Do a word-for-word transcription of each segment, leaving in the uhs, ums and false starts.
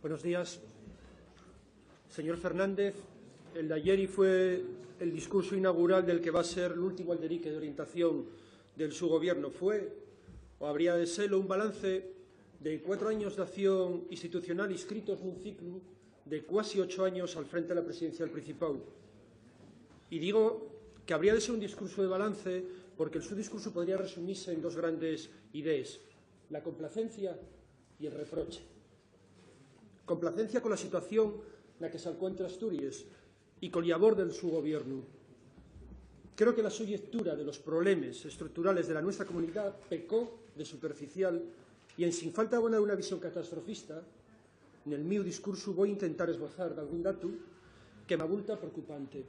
Buenos días. Señor Fernández, el d'ayeri fue el discursu inaugural del que va ser l'últimu alderique d'orientación del su gobiernu. Fue, o habría de selo, un balance de cuatro años d'acción institucional inscritos nun ciclu de cuasi ocho años al frente de la presidencia del Principáu. Y digo que habría de ser un discursu de balance porque el su discursu podría resumise en dos grandes idees: la complacencia y el reproche. Complacencia cola situación na que s'alcuentra Asturies y col llabor del su gobiernu. Creo que la so llectura de los problemes estructurales de la nuestra comunidá pecó de superficial y, ensin falta abonar una visión catastrofista, nel miu discursu voi intentar esbozar dalgún datu que m'abulta preocupante.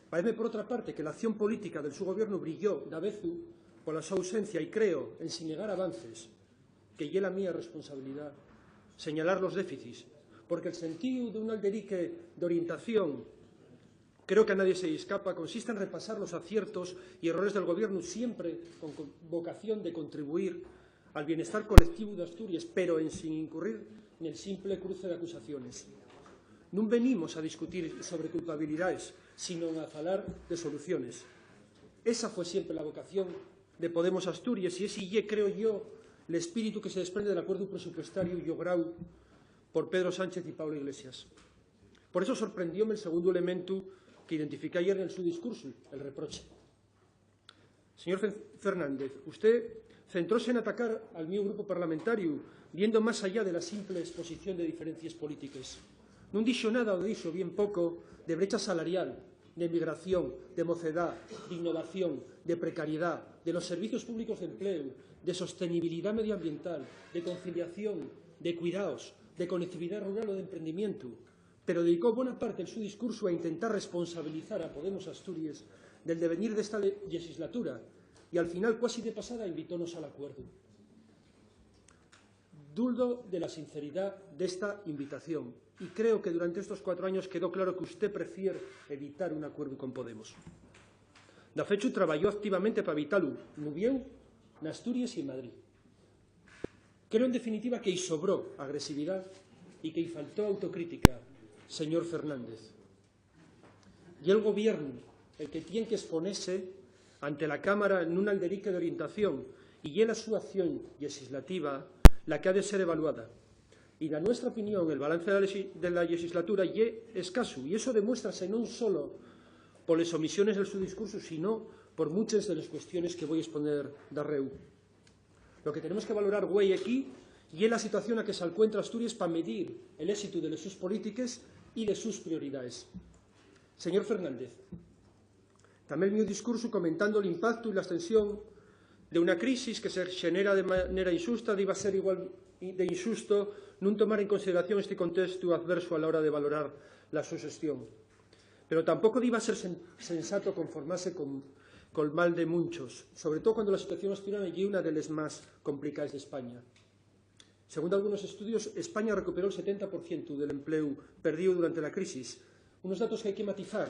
Paezme, por otra parte, que la acción política del su gobiernu brilló davezu pola so ausencia y, creo, ensin negar avances, que ye la mía responsabilidá señalar los déficits, porque el sentíu d'un alderique d'orientación, creo que a nadie se-y escapa, consiste en repasar los aciertos y errores del gobiernu, siempre con, con vocación de contribuir al bienestar colectivu d'Asturies, pero ensin incurrir nel simple cruce d'acusaciones. Nun venimos a discutir sobre culpabilidaes, sino a falar de soluciones. Esa fue siempre la vocación de Podemos Asturies, y esi ye, creo yo, l'espíritu que se desprende del acuerdu presupuestariu llográu por Pedro Sánchez y Pablo Iglesias. Por eso sorprendióme el segundu elementu que identifiqué ayer nel su discursu, el reproche. Señor Fe-, Fernández, usté centróse en atacar al miu grupu parlamentariu, yendo más allá de la simple exposición de diferencies polítiques. Nun dixo nada, o dixo bien poco, de brecha salarial, de migración, de mocedá, d'innovación, de precariedá, de los servicios públicos d'empleu, de sostenibilidá medioambiental, de conciliación, de cuidaos, de conectividá rural o d'emprendimientu. Pero dedicó bona parte del su discursu a intentar responsabilizar a Podemos Asturies del devenir d'esta le-, llexislatura, y al final, cuasi de pasada, invitónos al acuerdu. Dudo de la sinceridá d'esta invitación, y creo que durante estos cuatro años quedó claro que usté prefier evitar un acuerdu con Podemos. Dafechu, trabayó activamente pa evitalo, n'Uviéu, n'Asturies y en Madrid. Creo, en definitiva, que-y sobró agresividá y que-y faltó autocrítica, señor Fernández. Ye'l gobiernu el que tien qu'esponese ante la Cámara nun alderique d'orientación, y ye la su acción llexislativa la que ha de ser evaluada. Y, na nuestra opinión, el balance de la lexi-, de la llexislatura ye escasu, y eso demuéstrase non solo poles omisiones del su discursu, sino por munches de les cuestiones que voi exponer darréu. Lo que tenemos que valorar güei equí ye la situación na que s'alcuentra Asturies pa medir el ésitu de les sus polítiques y les sus prioridaes. Señor Fernández, tamé el miu discursu comentando l'impactu y la estensión d'una crisis que se xenera de manera inxusta, diba ser igual de inxusto nun tomar en consideración esti contestu adversu a la hora de valorar la so xestión. Pero tampoco diba ser sen-, sensato conformase con, col mal de munchos, sobre todo cuando la situación asturiana ye una de les más complicaes d'España. Según dalgunos estudios, España recuperó'l setenta por cientu del empleu perdíu durante la crisis. Unos datos qu'hai que matizar,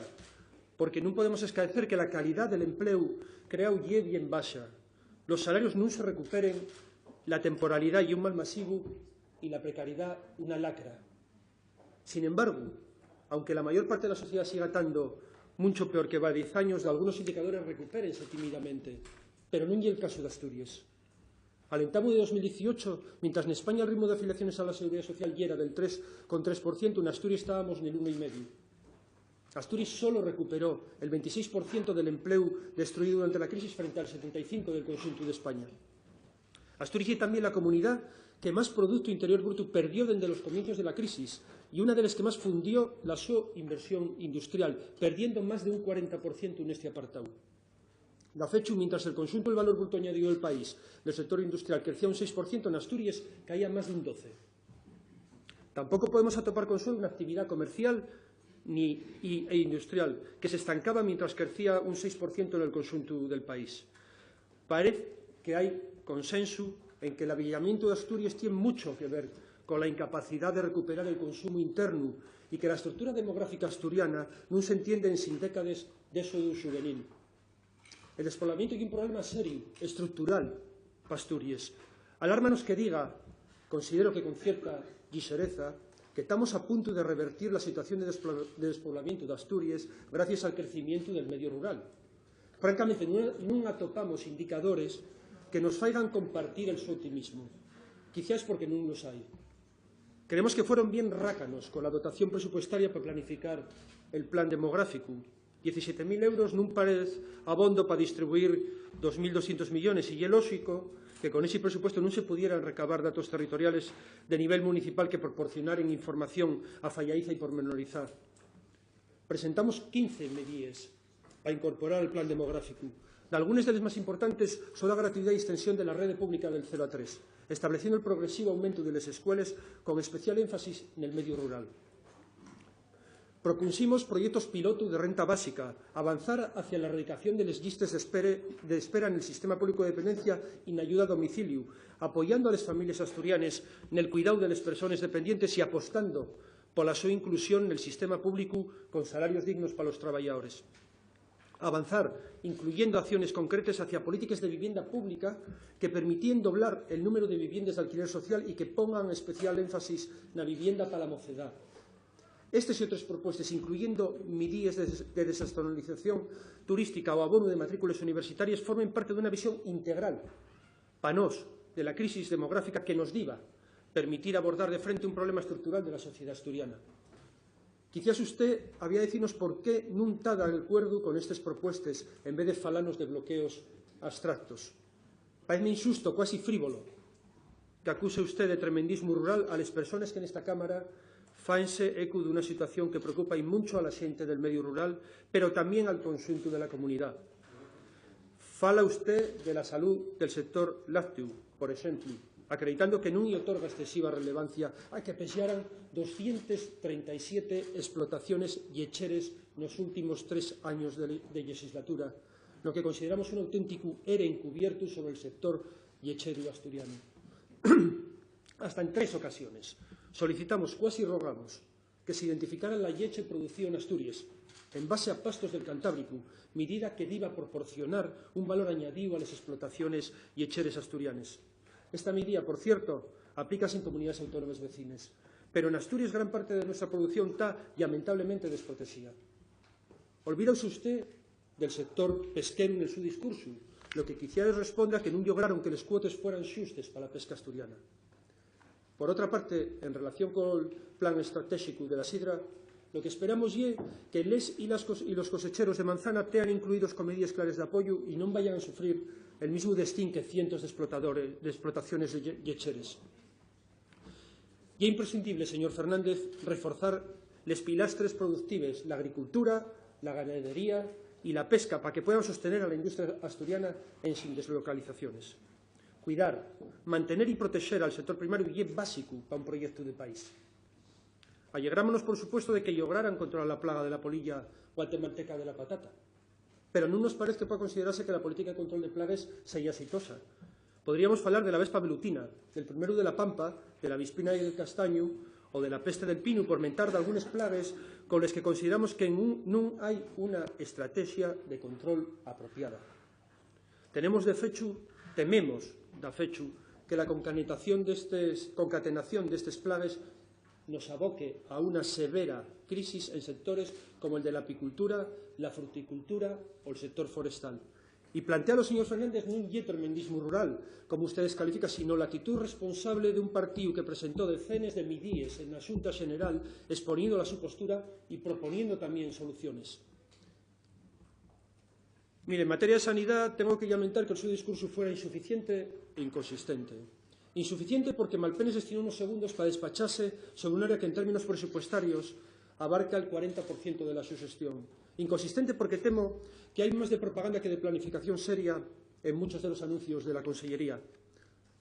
porque nun podemos escaecer que la calidá del empleu creáu ye bien baxa. Los salarios nun se recuperen, la temporalidá ye un mal masivu y la precariedá una lacra. Sin embargo, aunque la mayor parte de la sociedá siga tando muncho peor que va diez años, dalgunos indicadores recupérense tímidamente, pero nun ye'l casu d'Asturies. Al entamu de dos mil dieciocho, mientras n'España el ritmu d'afiliaciones a la Seguridá Social yera del tres con tres por cientu, n'Asturies estábamos nel uno y medio. Asturies solo recuperó el ventiséis por cientu del empleu destruíu durante la crisis, frente al setenta y cinco del conxuntu d'España. Asturies ye tamién la comunidá que más Productu Interior Brutu perdió dende los comiencios de la crisis y una de les que más fundió la so inversión industrial, perdiendo más d'un cuarenta por cientu nesti apartáu. Dafechu, mientras el conxuntu del valor brutu añadíu del país del sector industrial crecía un seis por cientu, n'Asturies caía más d'un doce. Tampoco podemos atopar consuelu na actividá comercial ni, y, e industrial, que s'estancaba mientras crecía un seis por cientu nel conxuntu del país. Paez que hai consensu en que l'avellamientu d'Asturies tien muncho que ver cola incapacidá de recuperar el consumu internu y que la estructura demográfica asturiana nun s'entiende ensin décades d'éxodu xuvenil. El despoblamientu ye un problema seriu, estructural, p'Asturies. Alármanos que diga, considero que con cierta Ye xereza que tamos a puntu de revertir la situación de desplo-, de despoblamientu d'Asturies gracies al crecimientu del medio rural. Francamente, nun, nun atopamos indicadores que nos faigan compartir el so optimismu, quiciás porque nun los hai. Creemos que fueron bien rácanos con la dotación presupuestaria pa planificar el plan demográficu. Diecisiete mil euros nun parez abondo pa distribuir dos mil doscientos millones, y ye lóxico que con esi presupuesto nun se pudieran recabar datos territoriales de nivel municipal que proporcionaren información afayadiza y pormenorizá. Presentamos quince midíes pa incorporar al plan demográficu. Dalgunes de les más importantes son la gratuidá y estensión de la rede pública del cero a tres, estableciendo el progresivo aumentu de les escueles, con especial énfasis nel mediu rural. Propunximos proyectos pilotu de renta básica, avanzar hacia la erradicación de les llistes d'espere-, d'espera nel sistema públicu de dependencia y n'ayuda a domiciliu, apoyando a les families asturianes nel cuidau de les persones dependientes y apostando pola so inclusión nel sistema públicu con salarios dignos pa los trabayadores. Avanzar, incluyendo acciones concretes hacia polítiques de vivienda pública que permitíen doblar el número de viviendes d'alquiler social y que pongan especial énfasis na vivienda pa la mocedá. Estes y otres propuestes, incluyendo midíes de des-, de desestacionalización turística o abono de matrícules universitaries, formen parte d'una visión integral pa nós de la crisis demográfica que nos diba permitir abordar de frente un problema estructural de la sociedá asturiana. Quiciás usté había dicinos por qué nun ta d'alcuerdu con estes propuestes en vez de falanos de bloqueos abstractos. Paezme inxusto, cuasi frívolo, qu'acuse usté de tremendismu rural a les persones que nesta Cámara fáense ecu d'una situación que preocupa y muncho a la xente del mediu rural, pero tamién al conxuntu de la comunidá. Fala usté de la salú del sector láctiu, por exemplu, acreditando que nun-y otorga excesiva relevancia a que pexaran doscientos trenta y siete explotaciones llecheres nos últimos tres años de le-, de llexislatura, lo que consideramos un auténticu ere encubiertu sobre el sector llecheru asturianu. Hasta en tres ocasiones solicitamos, cuasi rogamos, que s'identificara la lleche producida en Asturies, en base a pastos del Cantábricu, midida que diba proporcionar un valor añadíu a les explotaciones llecheres asturianes. Esta midida, por cierto, aplícase en comunidaes autónomes vecines, pero en Asturies gran parte de nuestra producción ta, llamentablemente, desprotexida. Olvídase usté del sector pesqueru nel su discursu, lo que quiciá responda que nun llograron que les cuotes fueran xustes pa la pesca asturiana. Por otra parte, en relación col plan estratéxicu de la sidra, lo que esperamos ye que les y las cos-, y los cosecheros de manzana tean incluidos con medides clares d'apoyu y non vayan a sufrir el mismu destín que cientos d'explotadores, d'explotaciones lle-, llecheres. Ye imprescindible, señor Fernández, reforzar les pilastres productives, la agricultura, la ganadería y la pesca, pa que puedan sostener a la industria asturiana ensin deslocalizaciones. Cuidar, mantener y protexer al sector primariu ye básicu pa un proyectu de país. Allegrámonos, por supuesto, de que llograran controlar la plaga de la polilla o a temalteca de la patata, pero nun nos parez que pueda considerase que la política de control de plagues seya esitosa. Podríamos falar de la vespa velutina, del plumeru de la pampa, de la vispina y del castañu o de la peste del pinu, por mentar dalgunes plagues con les que consideramos que nun, nun hai una estratexa de control apropiada. Tenemos, de fechu, tememos, dafechu, que la concatenación d'estes, concatenación d'estes plagues nos aboque a una severa crisis en sectores como el de la apicultura, la fruticultura o el sector forestal. Y plantealo, señor Fernández, nun ye tremendismu rural, como usté descalifica, sino l'actitud responsable d'un partíu que presentó decenes de midíes en la Xunta Xeneral exponiendo la su postura y proponiendo tamién soluciones. Mire, en materia de sanidá, tengo que llamentar que el su discursu fuera insuficiente e inconsistente. Insuficiente porque malpenes destinó unos segundos pa despachase sobre un área que, en términos presupuestarios, abarca el cuarenta por ciento de la su xestión. Inconsistente porque temo que hai más de propaganda que de planificación seria en muchos de los anuncios de la Consellería.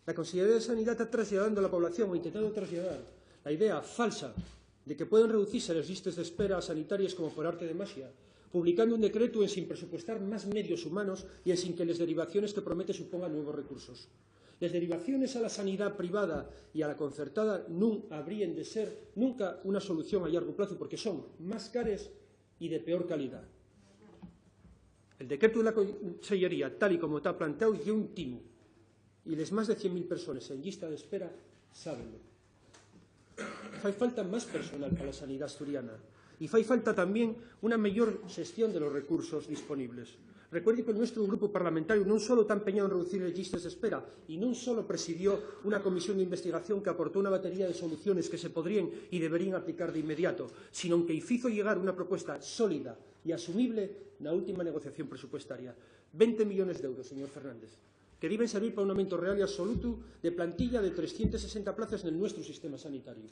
La Consellería de Sanidá ta trasladando a la población, o intentando trasladar, la idea falsa de que pueden reducise les llistes d'espera sanitaries como por arte de maxia, publicando un decretu ensin presupuestar más medios humanos y ensin que les derivaciones que promete supongan nuevos recursos. Les derivaciones a la sanidá privada y a la concertada nun habríen de ser nunca una solución a llargu plazu, porque son más cares y de peor calidá. El decretu de la Consellería, tal y como ta planteáu, ye un timu, y les más de cien mil persones en llista d'espera sábenlo. Fai falta más personal pa la sanidá asturiana y fai falta tamién una meyor xestión de los recursos disponibles. Recuerde que el nuestro grupo parlamentario non solo ta empeñado en reducir les llistes d'espera y non solo presidió una comisión d'investigación que aportó una batería de soluciones que se podríen y deberíen aplicar d'inmediato, sinón que-y fizo llegar una propuesta sólida y asumible na última negociación presupuestaria. Venti millones d'euros, señor Fernández, que diben servir pa un aumento real y absolutu de plantilla de trescientas sesenta plazas nel nuestru sistema sanitariu.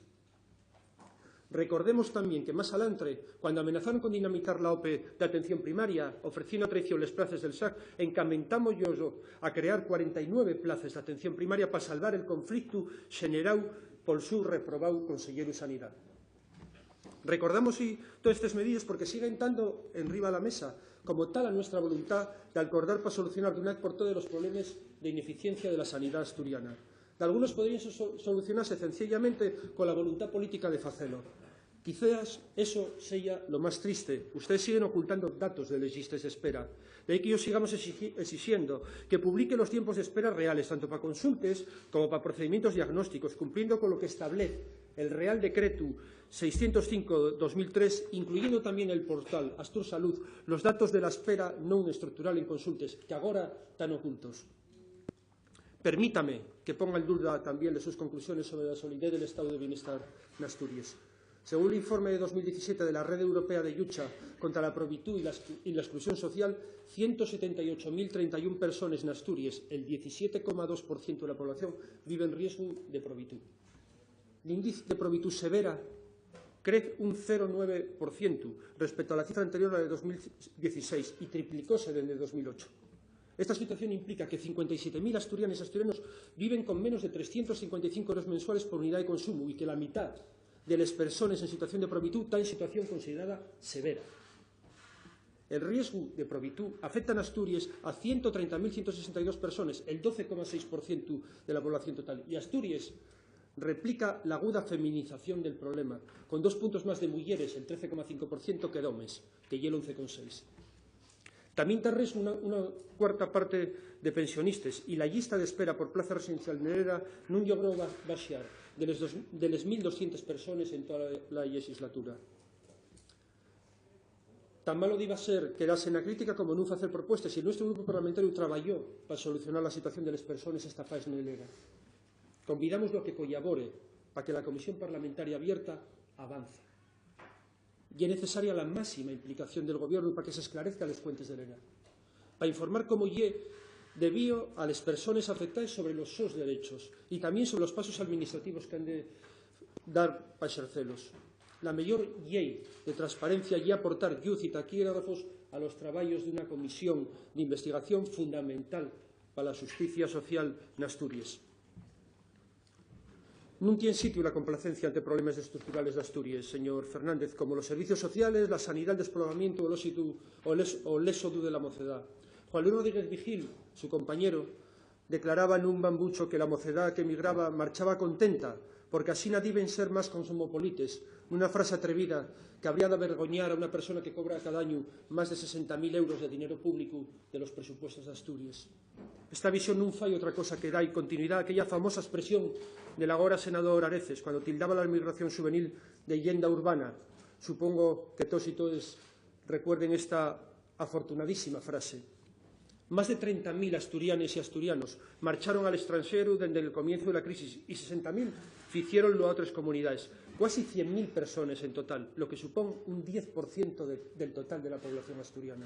Recordemos tamién que más alantre, cuando amenazaron con dinamitar la OPE d'atención primaria, ofreciendo a traición les plazas del SAC, encamentámosllos a crear cuarenta y nueve plazas d'atención primaria pa salvar el conflictu xeneráu pol su reprobáu conselleru Sanidá. Recordamos-y toes estes medides porque siguen tando enriba la mesa, como ta la nuestra voluntá d'alcordar pa solucionar d'una vez por toes los problemes d'ineficiencia de la sanidá asturiana. Dalgunos podríen so-, solucionase cenciellamente cola voluntá política de facelo. Quizás eso seya lo más triste. Ustedes siguen ocultando datos de les llistes d'espera. De ahí que-yos sigamos exigi-, exixiendo que publique los tiempos d'espera reales, tanto pa consultes como pa procedimientos diagnósticos, cumpliendo con lo que establez el Real Decretu seiscientos cinco dos mil tres, incluyendo tamién el portal Astur Salud, los datos de la espera non estructural en consultes, que agora tán ocultos. Permítame que ponga en duda tamién les sus conclusiones sobre la solidez del estao de bienestar n'Asturies. Según l'informe de dos mil diecisiete de la Red Europea de Llucha contra la Probitú y la Exclu-, y la Exclusión Social, ciento setenta y ocho mil treinta y un persones n'Asturies, el diecisiete coma dos por cientu de la población, vive en riesgu de probitú. L'índice de probitú severa crez un cero nueve por cientu respecto a la cifra anterior, la de dos mil dieciséis, y triplicóse dende dos mil ocho. Esta situación implica que cincuenta y siete mil asturianes y asturianos viven con menos de trescientos cincuenta y cinco euros mensuales por unidá de consumu y que la mitá de les persones en situación de probitú ta en situación considerada severa. El riesgu de probitú afecta n'Asturies a ciento treinta mil ciento sesenta y dos persones, el doce coma seis por cientu de la población total, y Asturies replica l'aguda feminización del problema, con dos puntos más de muyeres, el trece coma cinco por cientu, que d'homes, que ye l'once coma seis. Tamién ta en riesgu una, una cuarta parte de pensionistes, y la llista d'espera por plaza residencial nel ERA nun llogró ba-, baxar de les dos, de les mil doscientas persones en toda la, la llexislatura. Tan malo diba ser quedase na crítica como nun facer propuestes, y el nuestru grupu parlamentariu trabayó pa solucionar la situación de les persones estafaes nel ERA. Convidámoslo a que collabore pa que la Comisión Parlamentaria Abierta avance. Ye necesaria la máxima implicación del Gobiernu pa que s'esclarezca les cuentes del ERA, pa informar cómo ye debío a les persones afectaes sobre los sos derechos y tamién sobre los pasos alministrativos qu'han de dar pa exercelos. La meyor llei de transparencia ye aportar lluz y taquígrafos a los trabayos d'una comisión d'investigación fundamental pa la xusticia social n'Asturies. Nun tien sitiu la complacencia ante problemes estructurales d'Asturies, señor Fernández, como los servicios sociales, la sanidá, el despoblamientu o l'éxitu, o l'és-, o l'éxodu de la mocedá. Juan Luis Rodríguez Vigil, su compañero, declaraba nun bambucho que la mocedá qu'emigraba marchaba contenta, porque asina diben ser más cosmopolites, nuna frase atrevida qu'habría d'avergoñar a una persona que cobra cada añu más de sesenta mil euros de dinero públicu de los presupuestos d'Asturies. Esta visión nun fai otra cosa que dai continuidá a aquella famosa expresión del agora senador Areces, cuando tildaba la emigración xuvenil de lleenda urbana. Supongo que toos y todes recuerden esta afortunadísima frase. Más de trenta mil asturianes y asturianos marcharon al estranxeru dende el comienzu de la crisis y sesenta mil ficiéronlo a otres comunidaes. Cuasi cien mil persones en total, lo que supón un diez por cientu de, del total de la población asturiana.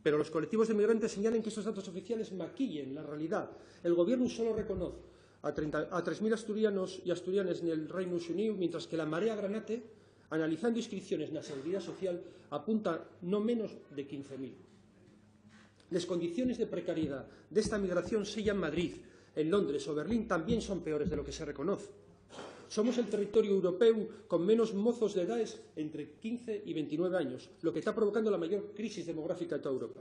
Pero los colectivos de migrantes señalen que estos datos oficiales maquillen la realidá. El Gobiernu solo reconoz a treinta, a tres mil asturianos y asturianes nel Reinu Xuníu, mientras que la Marea Granate, analizando inscripciones na Seguridá Social, apunta no menos de quince mil. Les condiciones de precariedá d'esta migración, seya en Madrid, en Londres o Berlín, tamién son peores de lo que se reconoz. Somos el territoriu européu con menos mozos d'edaes entre quince y ventinueve años, lo que ta provocando la mayor crisis demográfica de toda Europa.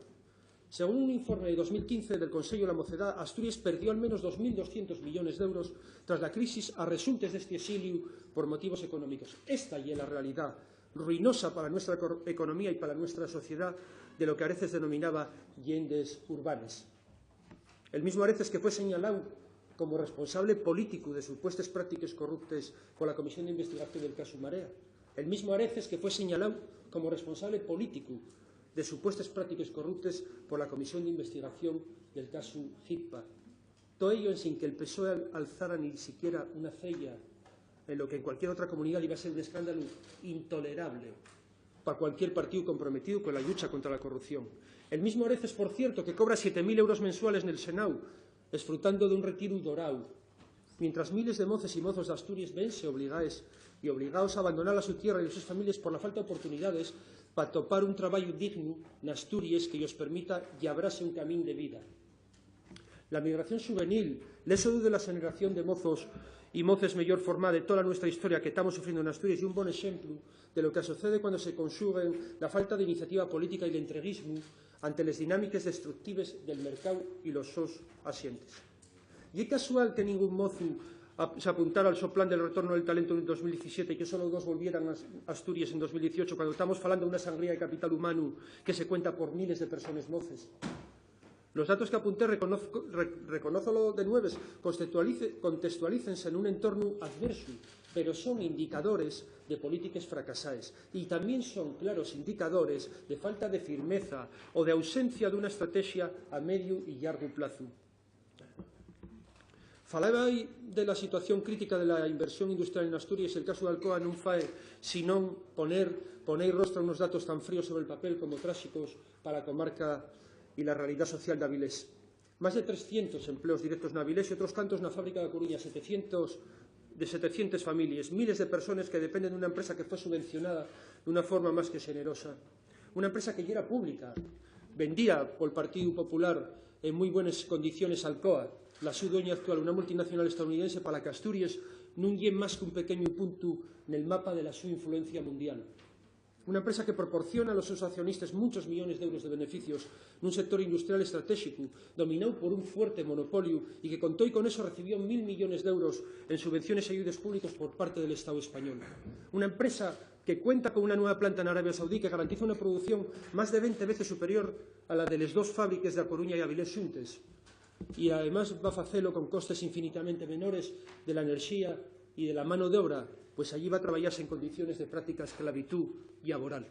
Según un informe de dos mil quince del Consello de la Mocedá, Asturies perdió al menos dos mil doscientos millones d'euros tras la crisis a resultes d'esti exiliu por motivos económicos. Esta ye la realidá ruinosa pa la nuestra eco-, economía y pa la nuestra sociedá de lo que Areces denominaba llendes urbanes. El mismu Areces que fue señaláu como responsable políticu de supuestes práctiques corruptes pola Comisión d'Investigación del casu Marea. El mismu Areces que fue señaláu como responsable políticu de supuestes práctiques corruptes pola Comisión d'Investigación del casu Hitpa. Todo ello ensin que el PSOE al-, alzara ni siquiera una ceya en lo que en cualquier otra comunidad iba a ser un escándalo intolerable pa cualquier partíu comprometido con la llucha contra la corrupción. El mismu Areces, por cierto, que cobra siete mil euros mensuales nel Senau, esfrutando d'un retiru doráu, mientras miles de moces y mozos d'Asturies vense obligaes y obligaos a abandonar la su tierra y les sus families por la falta d'oportunidades pa topar un trabayu dignu n'Asturies que yos permita llabrase un camín de vida. La migración xuvenil, l'éxodu de la xeneración de mozos y moces meyor formá de tola nuestra historia que tamos sufriendo n'Asturies, ye un bon exemplu de lo que asocede cuando se conxuguen la falta d'iniciativa política y l'entreguismu ante les dinámiques destructives del mercáu y los sos axentes. Ye casual que ningún mozu ap-, s'apuntara al so plan del retorno del talento en dos mil diecisiete y que solo dos volvieran a As-, Asturies en dos mil dieciocho, cuando tamos falando d'una sangría de capital humanu que se cuenta por miles de persones moces. Los datos que apunté, reconozco, re-, reconózolo de nueves, contestualice-, contextualícense nun entornu adversu, pero son indicadores de polítiques fracasaes y tamién son claros indicadores de falta de firmeza o de ausencia d'una estratexa a mediu y llargu plazu. Falaba ahí de la situación crítica de la inversión industrial en Asturies, el casu d'Alcoa nun fai sinón poner, poner rostro a unos datos tan fríos sobre el papel como tráxicos pa la comarca y la realidá social d'Avilés. Más de trescientos empleos directos n'Avilés y otros tantos na fábrica da Coruña, setecientos, de setecientas families, miles de persones que dependen d'una empresa que fue subvencionada d'una forma más que xenerosa. Una empresa que yera pública, vendía pol Partíu Popular en mui buenes condiciones Alcoa. La su dueña actual, una multinacional estadounidense pa la que Asturies nun ye más qu'un pequeñu puntu nel mapa de la su influencia mundial. Una empresa que proporciona a los sus accionistes munchos millones d'euros de beneficios nun sector industrial estratéxicu, domináu por un fuerte monopoliu y que con toi con eso recibió mil millones d'euros en subvenciones y ayudes públicos por parte del Estao español. Una empresa que cuenta con una nueva planta en Arabia Saudí que garantiza una producción más de venti veces superior a la de les dos fábriques de A Coruña y Avilés xuntes. Y además va facelo con costes infinitamente menores de la enerxía y de la mano d'obra, pues allí va trabayase en condiciones de práctica esclavitú llaboral.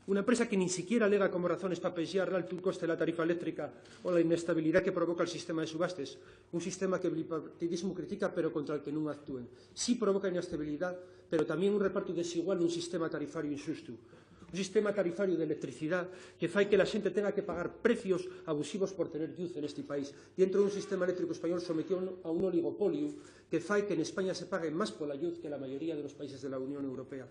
Una empresa que nin siquiera alega como razones pa pexar l'altu coste de la tarifa eléctrica o la inestabilidá que provoca el sistema de subastes, un sistema que el bipartidismu critica pero contra el que nun actúen. Sí provoca inestabilidá, pero tamién un repartu desigual nun sistema tarifariu inxustu. Un sistema tarifariu d'electricidá que fai que la xente tenga que pagar precios abusivos por tener lluz en esti país, dientro d'un sistema eléctricu español sometido a un, a un oligopoliu que fai que n'España se pague más pola lluz que la mayoría de los países de la Unión Europea.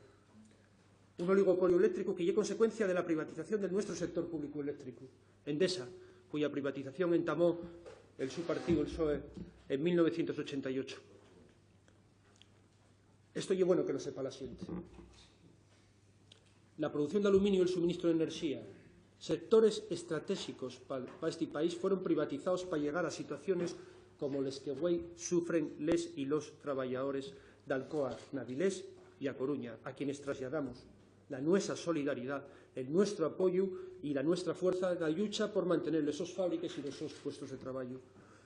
Un oligopoliu eléctricu que ye consecuencia de la privatización del nuestro sector públicu eléctricu, Endesa, cuya privatización entamó el su partíu, el PSOE, en mil novecientos ochenta y ocho. Esto ye bueno que lo sepa la xente. La producción d'aluminiu y el suministru d'enerxía, sectores estratéxicos pa, pa esti país, fueron privatizaos pa llegar a situaciones como les que güei sufren les y los trabayadores d'Alcoa, n'Avilés y A Coruña, a quienes traslladamos la nuestra solidaridá, el nuestro apoyu y la nuestra fuerza na llucha por mantener les sos fábriques y los sos puestos de trabayu.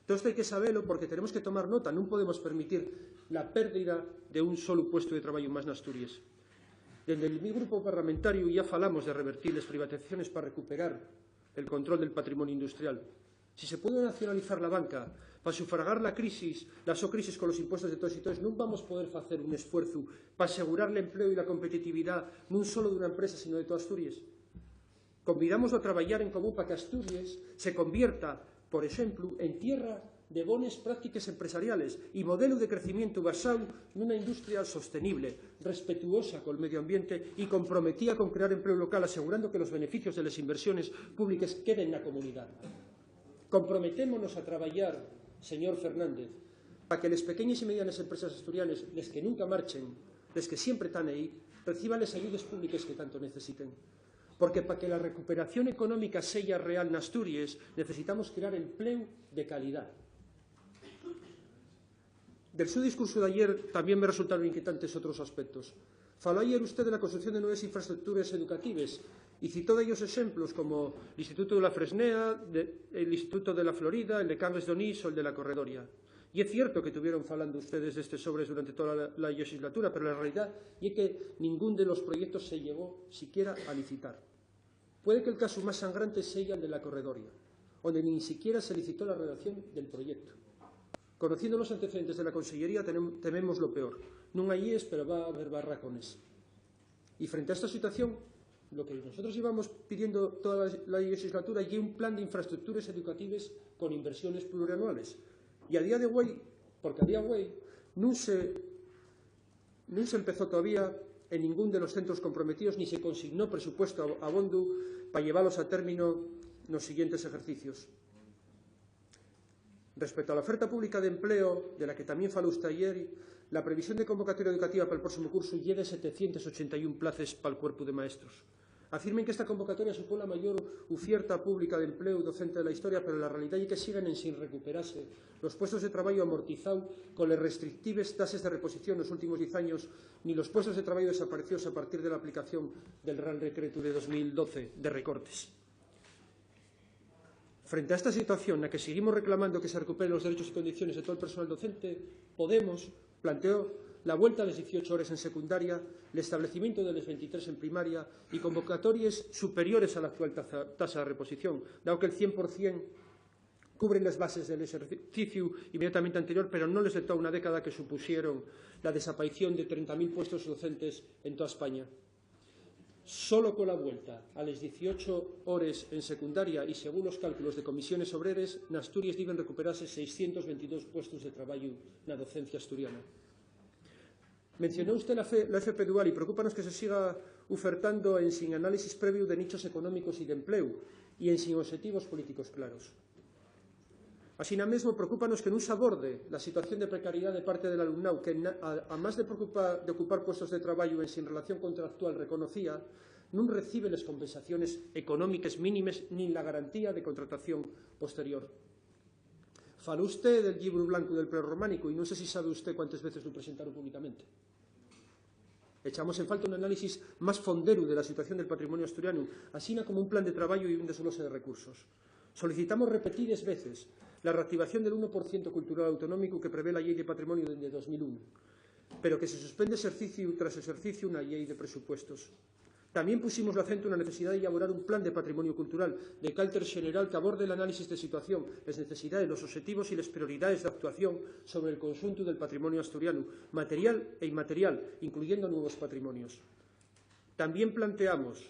Todo esto hai que sabelo porque tenemos que tomar nota, nun podemos permitir la pérdida d'un solu puestu de trabayu más n'Asturies. Dende el mi grupu parlamentariu yá falamos de revertir les privatizaciones pa recuperar el control del patrimoniu industrial. Si se puede nacionalizar la banca pa sufragar la crisis, la so crisis con los impuestos de todos y todes, nun vamos poder facer un esfuerzu pa asegurar l'empleu y la competitividá nun solo d'una empresa, sino de toda Asturies. Convidámoslo a trabayar en común pa que Asturies se convierta, por exemplu, en tierra de bones práctiques empresariales y modelu de crecimientu basáu nuna industria sostenible, respetuosa col medio ambiente y comprometía con crear empleu local, asegurando que los beneficios de les inversiones públiques queden na comunidá. Comprometémonos a trabayar, señor Fernández, pa que les pequeñes y medianes empreses asturianes, les que nunca marchen, les que siempre tán ehí, reciban les ayudes públiques que tanto necesiten. Porque pa que la recuperación económica seya real n'Asturies, necesitamos crear empleu de calidá. Del su discursu d'ayer tamién me resultaron inquietantes otros aspectos. Faló ayer usted de la construcción de nueves infraestructures educatives Y citó dellos exemplos como l'Institutu de la Fresneda, de, l'Institutu de la Florida, el de Cangues d'Onís o el de la Corredoria. Ye cierto que tuvieron falando ustedes d'estes obres durante toda la, la llexislatura, pero la realidá ye que ningún de los proyectos se llegó siquiera a licitar. Puede que el casu más sangrante seya el de la Corredoria, onde nin siquiera se licitó la redacción del proyectu. Conociendo los antecedentes de la Consellería, tenem-, tememos lo peor. Nun hai líes, pero va haber barracones. Y frente a esta situación, lo que nosotros llevamos pidiendo toda la, la llexislatura ye un plan de infraestructures educatives con inversiones plurianuales. Y a día de güei, porque a día güei nun se, nun se empezó todavía en ningún de los centros comprometíos, ni se consignó presupuesto ab-, abondu pa llevalos a término nos siguientes ejercicios. Respecto a la oferta pública d'empleo, de la que tamién faló usté ayeri, la previsión de convocatoria educativa pal próximo cursu ye de setecientos ochenta y un places pal cuerpu de maestros. Afirmen qu'esta convocatoria supón la mayor ufierta pública d'empleu docente de la historia, pero la realidá ye que siguen ensin recuperase los puestos de trabayu amortizáu coles restrictives tases de reposición nos últimos diez años, ni los puestos de trabayu desaparecidos a partir de la aplicación del Real Decretu de dos mil doce de recortes. Frente a esta situación na que siguimos reclamando que se recuperen los derechos y condiciones de todo el personal docente, Podemos planteó la vuelta a les dieciocho hores en secundaria, l'establecimientu de les ventitrés en primaria y convocatories superiores a la actual taza-, tasa de reposición, dao que el cien por cien cubre les bases del exerciciu inmediatamente anterior, pero non les de toa una década que supusieron la desapaición de trenta mil puestos docentes en toa España. Solo cola vuelta a les dieciocho hores en secundaria y, según los cálculos de Comisiones Obreres, n'Asturies diben recuperase seiscientos ventidós puestos de trabayu na docencia asturiana. Mencionó usté la fe-, la F P dual y preocúpanos que se siga ufertando ensin análisis previu de nichos económicos y d'empleu, y ensin obxetivos políticos claros. Asina mesmo, preocúpanos que nun s'aborde la situación de precariedá de parte del alumnáu, que, na-, a-, amás de preocupar, de ocupar puestos de trabayu ensin relación contractual reconocía, nun recibe les compensaciones económiques mínimes nin la garantía de contratación posterior. Faló usté del llibru blancu del prerrománicu y nun sé si sabe usté cuántes veces lu presentaron públicamente. Echamos en falta un análisis más fonderu de la situación del patrimonio asturianu, asina como un plan de trabayu y un desglose de recursos. Solicitamos repetides veces la reactivación del uno por ciento cultural autonómicu que prevé la Llei de Patrimoniu dende dos mil uno, pero que se suspende exerciciu tras exerciciu na Llei de Presupuestos. Tamién pusimos l'acentu na necesidá de elaborar un plan de patrimoniu cultural de calter xeneral que aborde l'análisis de situación, les necesidaes, los obxetivos y les prioridaes d'actuación sobre el conxuntu del patrimoniu asturianu, material e inmaterial, incluyendo nuevos patrimonios. Tamién planteamos,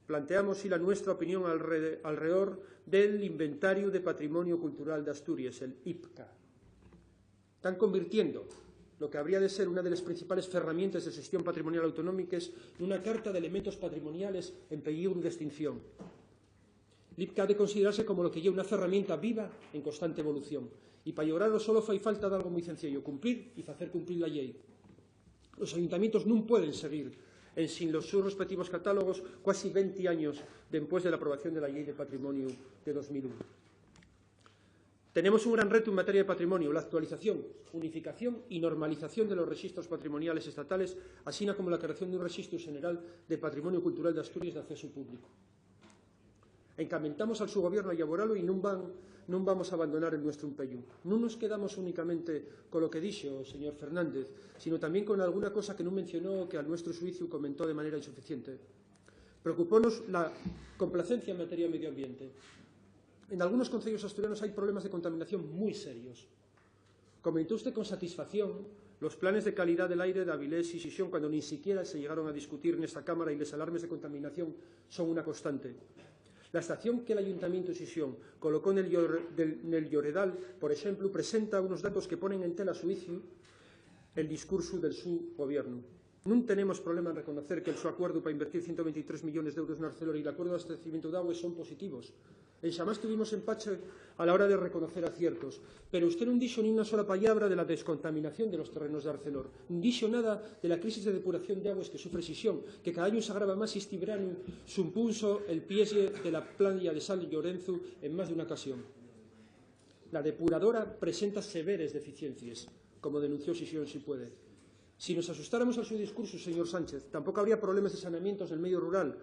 planteamos, y la nuestra opinión alre-, alredor del Inventariu de Patrimoniu Cultural d'Asturies, el IPCA. Tán convirtiendo lo que habría de ser una de les principales ferramientes de xestión patrimonial autonómiques nuna carta d'elementos patrimoniales en peligru d'estinción. L'IPCA ha de considerase como lo que ye, una ferramienta viva en constante evolución. Y pa llogralo solo fai falta dalgo mui cenciello: cumplir y facer cumplir la llei. Los ayuntamientos nun pueden seguir ensin los sus respectivos catálogos cuasi venti años dempués de la aprobación de la Llei de Patrimoniu de dos mil uno. Tenemos un gran retu en materia de patrimoniu: la actualización, unificación y normalización de los rexistros patrimoniales estatales, asina como la creación d'un rexistru xeneral de patrimoniu cultural d'Asturies d'accesu públicu. Encamentamos al su gobiernu a elaboralo y nun van, nun vamos a abandonar el nuestru empeñu. Nun nos quedamos únicamente con lo que dixo o señor Fernández, sino tamién con alguna cosa que nun mencionó o que, al nuestru xuiciu, comentó de manera insuficiente. Preocupónos la complacencia en materia de medio ambiente. En algunos conceyos asturianos hai problemas de contaminación mui serios. Comentó usté con satisfacción los planes de calidá del aire d'Avilés y Xixón, cuando nin siquiera se llegaron a discutir nesta Cámara y les alarmes de contaminación son una constante. La estación que l'Ayuntamientu de Xixón colocó nel Llor-, del, nel Lloredal, por exemplu, presenta unos datos que ponen en tela xuiciu el discursu del su gobiernu. Nun tenemos problema en reconocer que el su acuerdu pa invertir ciento veintitrés millones d'euros n'Arcelor y l'acuerdu d'abastecimientu d'agua son positivos. Enxamás tuvimos empache a la hora de reconocer aciertos, pero usté nun dixo nin una sola pallabra de la descontaminación de los terrenos d'Arcelor. Nun dixo nada de la crisis de depuración d'agues que sufre Xixón, que cada añu s'agrava más, y esti veranu sumpúnso el pieslle de la playa de San Llorenzu en más d'una ocasión. La depuradora presenta severes deficiencias, como denunció Xixón Si Puede. Si nos axustáramos al su discursu, señor Sánchez, tampoco habría problemas de saneamientos del medio rural,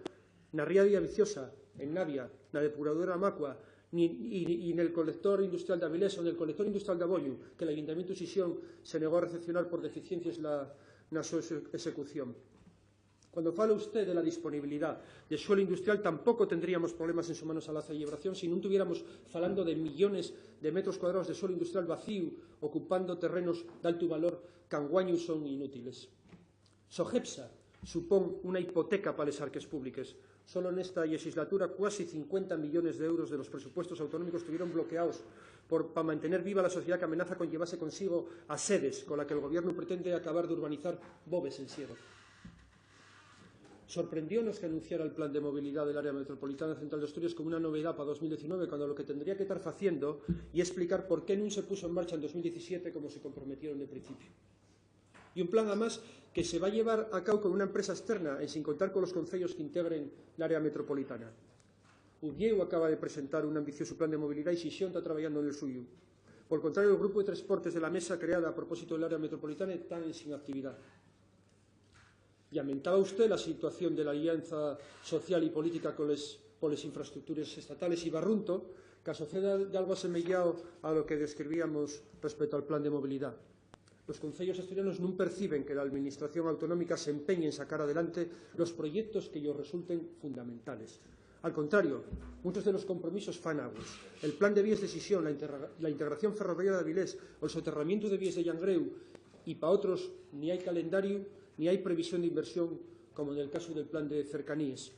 Na ría de Villaviciosa, en Navia, na depuradora Macua, ni, y, y nel colector industrial d'Avilés o nel colector industrial d'Aboñu, que l'Ayuntamientu Xixón se negó a recepcionar por deficiencias la, na so exe-, execución. Cuando fala usted de la disponibilidá de suelu industrial, tampoco tendríamos problemas en sumanos a la celebración si nun tuviéramos falando de millones de metros cuadraos de suelu industrial vacíu, ocupando terrenos d'altu valor qu'anguaño son inútiles. Sogepsa supón una hipoteca pa les arques públiques. Solo nesta llexislatura, cuasi cincuenta millones d'euros de los presupuestos autonómicos tuvieron bloqueaos por, pa mantener viva la sociedá qu'amenaza con llevase consigo a Sedes, cola que'l gobiernu pretende acabar d'urbanizar Boves en Siero. Sorprendiónos que anunciara el Plan de Movilidá del Área Metropolitana Central d'Asturias como una novedá pa dos mil diecinueve, cuando lo que tendría que tar faciendo ye esplicar por qué nun se puso en marcha en dos mil diecisiete como se comprometieron de principiu. Y un plan, amás, que se va llevar a cabo con una empresa externa, ensin contar colos conceyos qu'integren l'área metropolitana. Uviéu acaba de presentar un ambiciosu plan de movilidá y Xixón ta trabayando nel suyu. Pol contrario, el grupu de tresportes de la mesa creada a propósito del área metropolitana ta ensin actividá. Llamentaba usté la situación de la alianza social y política coles, poles infraestructures estatales y barrunto qu'a sociedá d'algo asemeyao a lo que describíamos respecto al plan de movilidá. Los conceyos asturianos nun perciben que la Alministración Autonómica s'empeñe en sacar adelante los proyectos que-yos resulten fundamentales. Al contrario, munchos de los compromisos fan agües. El plan de víes de Xixón, la integra-, la integración ferroviaria d'Avilés, el soterramientu de víes de Llangreu, y pa otros ni hai calendariu ni hai previsión d'inversión, como nel casu del plan de cercaníes.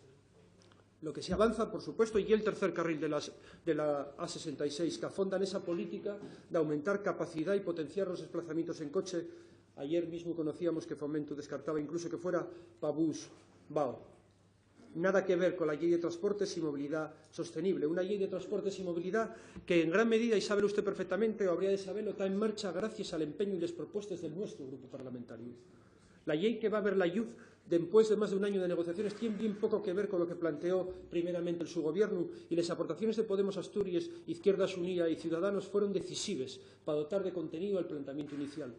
Lo que sí avanza, por supuesto, ye'l tercer carril de las, de la A sesenta y seis, qu'afonda nesa política d'aumentar capacidá y potenciar los desplazamientos en coche. Ayer mismu conocíamos que Fomento descartaba incluso que fuera pa bus bao. Nada que ver cola Llei de Transportes y Movilidá Sostenible, una Llei de Transportes y Movilidá que, en gran medida, y sábelo usté perfectamente, o habría de sabelo, ta en marcha gracies al empeñu y les propuestes del nuestru grupu parlamentariu. La llei que va ver la lluz dempués de más d'un añu de negociaciones tien bien poco que ver con lo que planteó primeramente el su gobiernu, y les aportaciones de Podemos Asturies, Izquierda Xunía y Ciudadanos fueron decisives pa dotar de conteníu al planteamientu inicial.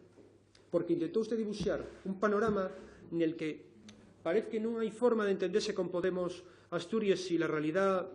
Porque intentó usté dibuxar un panorama nel que parez que nun hai forma d'entendese con Podemos Asturies si la realidá,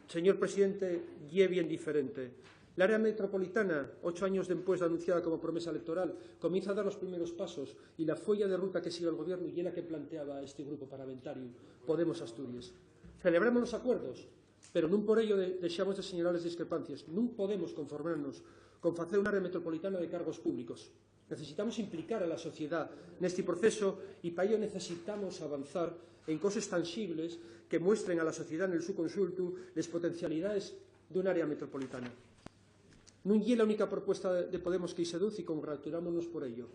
señor presidente, ye bien diferente. L'área metropolitana, ocho años dempués d'anunciada como promesa electoral, comienza a dar los primeros pasos y la fueya de ruta que sigue el gobiernu ye la que planteaba esti grupu parlamentariu, Podemos Asturies. Celebramos los acuerdos, pero nun por ello de-, dexamos de señalar les discrepancies. Nun podemos conformarnos con facer un área metropolitana de cargos públicos. Necesitamos implicar a la sociedá nesti proceso y pa ello necesitamos avanzar en coses tanxibles que muestren a la sociedá nel su conxuntu les potencialidaes d'un área metropolitana. Nun ye la única propuesta de Podemos que-y seduz y congratulámonos por ello.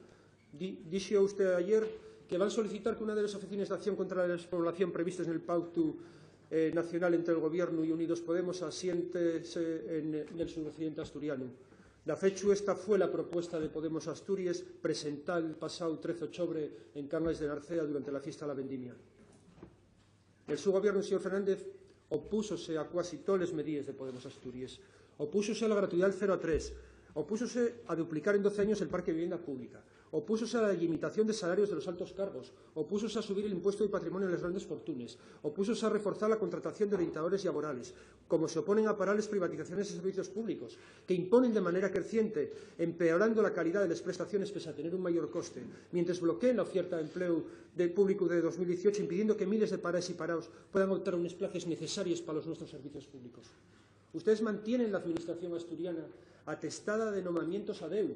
Di-, dixo usté ayer que van solicitar que una de les oficines d'acción contra la despoblación previstes nel Pactu, eh, Nacional ente el Gobiernu y Unidos Podemos asiéntese en, nel suroccidente asturianu. Dafechu, esta fue la propuesta de Podemos Asturies presentá'l pasáu trece d'ochobre en Cangas de Narcea durante la fiesta la vendimia. El su gobiernu, señor Fernández, opúxose a cuasi toles medíes de Podemos Asturies. Opúxose a la gratuidá del cero a tres, opúxose a duplicar en doce años el parque de vivienda pública, opúxose a la llimitación de salarios de los altos cargos, opúxose a subir el impuesto del patrimonio de les grandes fortunes, opúxose a reforzar la contratación de orientadores llaborales, como se oponen a parar les privatizaciones de servicios públicos, que imponen de manera creciente, empeorando la calidá de les prestaciones pese a tener un mayor coste, mientres bloqueen la oferta d'empleu de públicu de dos mil dieciocho, impidiendo que miles de paraes y paraos puedan optar a unes places necesaries pa los nuestros servicios públicos. Ustedes mantienen la administración asturiana atestada de nomamientos a deu,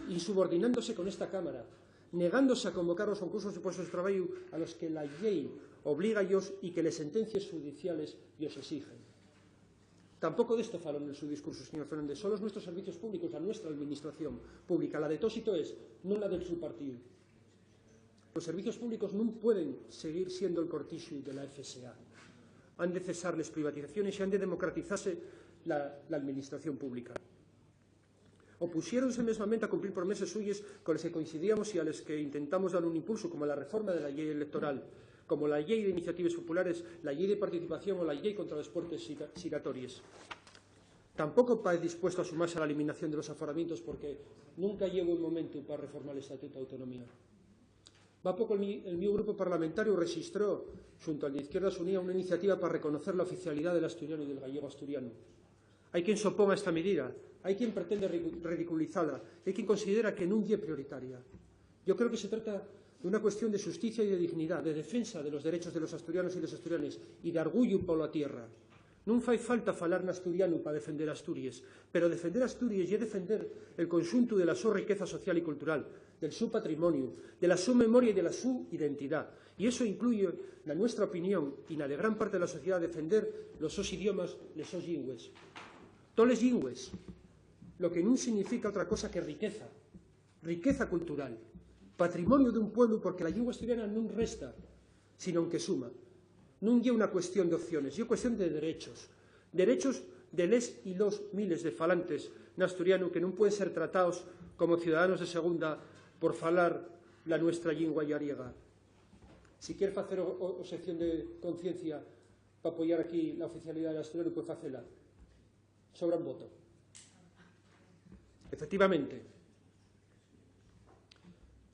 insubordinándose con esta Cámara, negándose a convocar los concursos de puestos de trabayu a los que la llei obliga-yos y que les sentencies judiciales yos esigen. Tampoco d'esto faló nel su discursu, señor Fernández. Son los nuestros servicios públicos, la nuestra administración pública, la de toos y toes, non la del su partíu. Los servicios públicos nun pueden seguir siendo el cortixu de la F S A. Han de cesar les privatizaciones y han de democratizase la, la administración pública. Opuxiéronse mesmamente a cumplir promeses suyes coles que coincidíamos y a les que intentamos dar un impulsu, como la reforma de la llei electoral, como la llei d'iniciatives populares, la llei de participación o la llei contra les puertes xira-, xiratories. Tampoco paez dispuesto a sumase a la eliminación de los aforamientos, porque nunca ye buen momentu pa reformar l'Estatutu d'Autonomía. Fa poco el mi, el miu grupu parlamentariu rexistró, xunto al d'Izquierdas Unía, una iniciativa pa reconocer la oficialidá del asturianu y del gallego asturianu. Hai quien s'opón a esta medida, hai quien pretende ridicu-, ridiculizala, hai quien considera que nun ye prioritaria. Yo creo que se trata d'una cuestión de xusticia y de dignidá, de defensa de los derechos de los asturianos y les asturianes y d'argullu pola tierra. Nun fai falta falar n'asturianu pa defender Asturies, pero defender Asturies ye defender el conxuntu de la so riqueza social y cultural, del su patrimoniu, de la su memoria y de la su identidá. Y eso incluye, na nuestra opinión y na de gran parte de la sociedá, defender los sos idiomas, les sos llingües. Toles llingües, lo que nun significa otra cosa que riqueza, riqueza cultural, patrimonio d'un pueblu, porque la llingua asturiana nun resta, sinón que suma. Nun ye una cuestión d'opciones, ye cuestión de derechos. Derechos de les y los miles de falantes n'asturianu que nun pueden ser trataos como ciudadanos de segunda por falar la nuestra llingua llariega. Si quier facer o, o, oxección de conciencia pa apoyar aquí la oficialidá del asturianu, puede facela. Sobra un voto. Efectivamente,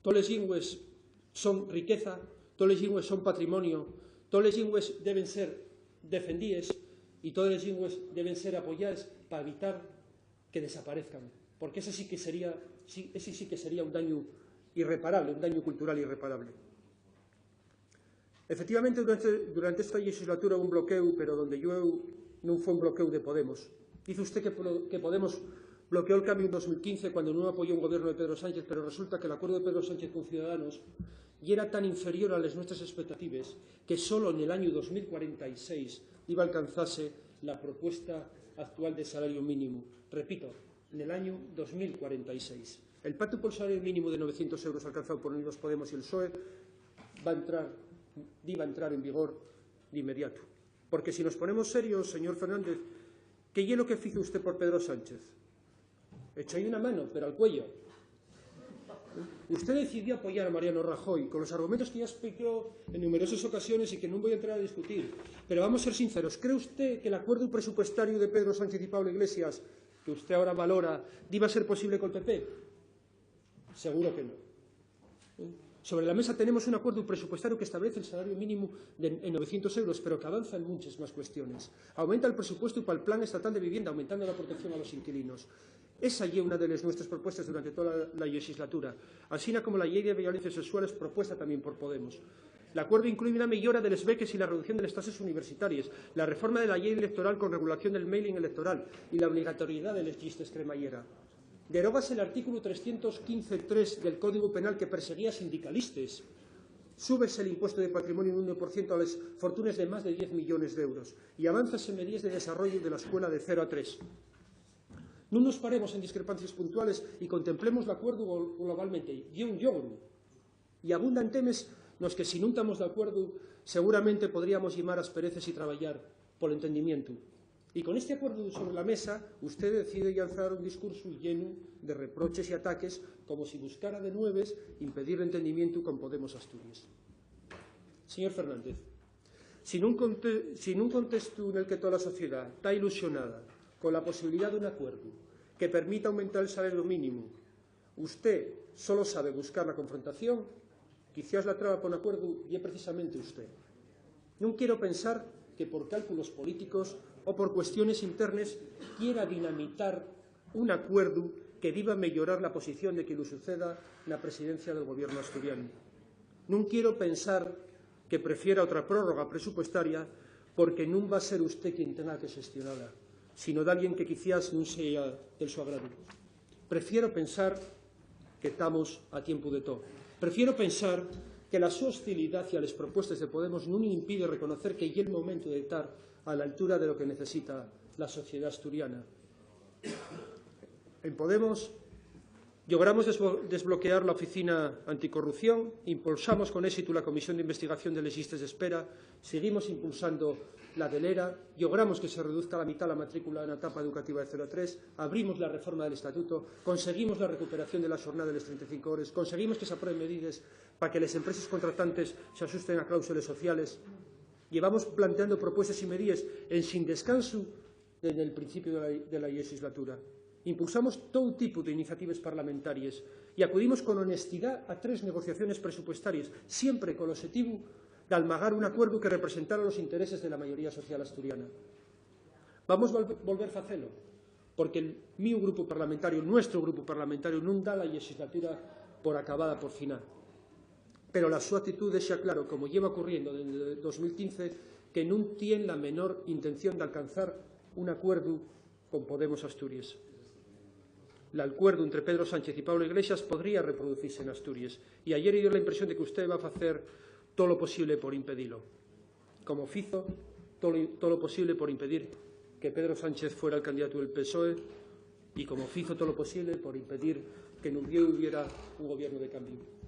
toles llingües son riqueza, toles llingües son patrimonio, toles llingües deben ser defendíes y toles llingües deben ser apoyaes pa evitar que desaparezcan, porque ese sí que sería, sí, ese sí que sería un dañu irreparable, un dañu cultural irreparable. Efectivamente, durante, durante esta llexislatura hubo un bloqueu, pero donde llueu nun fue un bloqueu de Podemos. Dice usted que, pro- que Podemos bloqueó el cambio en dos mil quince cuando nun apoyó un gobierno de Pedro Sánchez, pero resulta que l'acuerdu de Pedro Sánchez con Ciudadanos yera tan inferior a les nuestras expectatives que solo nel añu dos mil cuarenta y seis iba a alcanzase la propuesta actual de salariu mínimu. Repito, nel añu dos mil cuarenta y seis. El pactu pol salariu mínimu de novecientos euros alcanzao por Unidos Podemos y el PSOE va entrar, diba entrar en vigor d'inmediato. Porque si nos ponemos serios, señor Fernández, ¿qué ye lo que fizo usté por Pedro Sánchez? Echó-y una mano, pero al cuello. Usté decidió apoyar a Mariano Rajoy con los argumentos que ya explicó en numerosas ocasiones y que nun voi entrar a discutir. Pero vamos ser sinceros, ¿cree usté que l'acuerdu presupuestariu de Pedro Sánchez y Pablo Iglesias, que usté ahora valora, diba ser posible col P P? Seguro que no. Sobre la mesa tenemos un acuerdu presupuestariu que establece el salariu mínimu de, en novecientos euros, pero que avanza en munches más cuestiones. Aumenta el presupuestu pal Plan Estatal de Vivienda, aumentando la protección a los inquilinos. Esa ye una de les nuestras propuestas durante toda la, la llexislatura, asina como la Llei de Violencies Sexuales, propuesta tamién por Podemos. L'acuerdu inclúi una meyora de les beques y la reducción de les tases universitaries, la reforma de la llei electoral con regulación del mailing electoral y la obligatoriedá de les llistes cremayera. Derógase l'artículu trescientos quince tres del Códigu Penal que perseguía a sindicalistes. Súbese l'impuestu de patrimoniu un uno por cientu a les fortunes de más de diez millones d'euros y avánzase en medides de desarrollu de la escuela de cero a tres. Nun nos paremos en discrepancias puntuales y contemplemos l'acuerdu glo-, globalmente. Ye un llogru. Y abundan temes nos que, si nun tamos d'acuerdu, seguramente podríamos llimar aspereces y trabayar pol entendimientu. Y con este acuerdu sobre la mesa, usté decide llanzar un discursu llenu de reproches y ataques, como si buscara de nueves impedir l'entendimientu con Podemos Asturies. Señor Fernández, si nun conte-, si nun contestu nel que tola sociedá ta ilusionada cola posibilidá d'un acuerdu que permita aumentar el salariu mínimu, usté solo sabe buscar la confrontación, quiciás la traba pa un acuerdu ye precisamente usté. Nun quiero pensar que por cálculos políticos o por cuestiones internes quiera dinamitar un acuerdu que diba meyorar la posición de quien lu suceda na presidencia del gobiernu asturianu. Nun quiero pensar que prefiera otra prórroga presupuestaria, porque nun va ser usté quien tenga que xestionala, sino d'alguien que quiciás nun seya del so agradu. Prefiero pensar que tamos a tiempu de too. Prefiero pensar que la so hostilidá hacia les propuestes de Podemos nun impide reconocer que ye'l momentu de tar a l'altura de lo que necesita la sociedá asturiana. En Podemos, llogramos desbo-, desbloquear la Oficina Anticorrupción, impulsamos con ésitu la Comisión d'Investigación de les llistes d'espera, siguimos impulsando la de l'era, llogramos que se reduzca a la mitá la matrícula na etapa educativa de cero a tres, abrimos la reforma del estatuto, conseguimos la recuperación de la xornada de les trenta y cinco hores, conseguimos que s'aprueben medides pa que les empreses contratantes s'axusten a cláusules sociales. Llevamos planteando propuestes y medides ensin descansu dende el principiu de la, de la llexislatura. Impulsamos tou tipu d'iniciatives parlamentaries Y acudimos con honestidá a tres negociaciones presupuestarias, siempre col oxetivu d'almagar un acuerdu que representara los intereses de la mayoría social asturiana. Vamos a volver facelo, porque el miu grupu parlamentario, nuestro grupu parlamentario, nun da la llexislatura por acabada, por finá. Pero la so actitú dexa claro, como lleva ocurriendo dende dos mil quince, que nun tien la menor intención d'alcanzar un acuerdu con Podemos Asturies. L'alcuerdu entre Pedro Sánchez y Pablo Iglesias podría reproducirse n'Asturies, y ayeri dio la impresión de que usté va facer tolo posible por impedilo, como fizo tolo, tolo posible por impedir que Pedro Sánchez fuera el candidatu del PSOE y como fizo tolo posible por impedir que n'Uviéu hubiera un gobiernu de cambiu.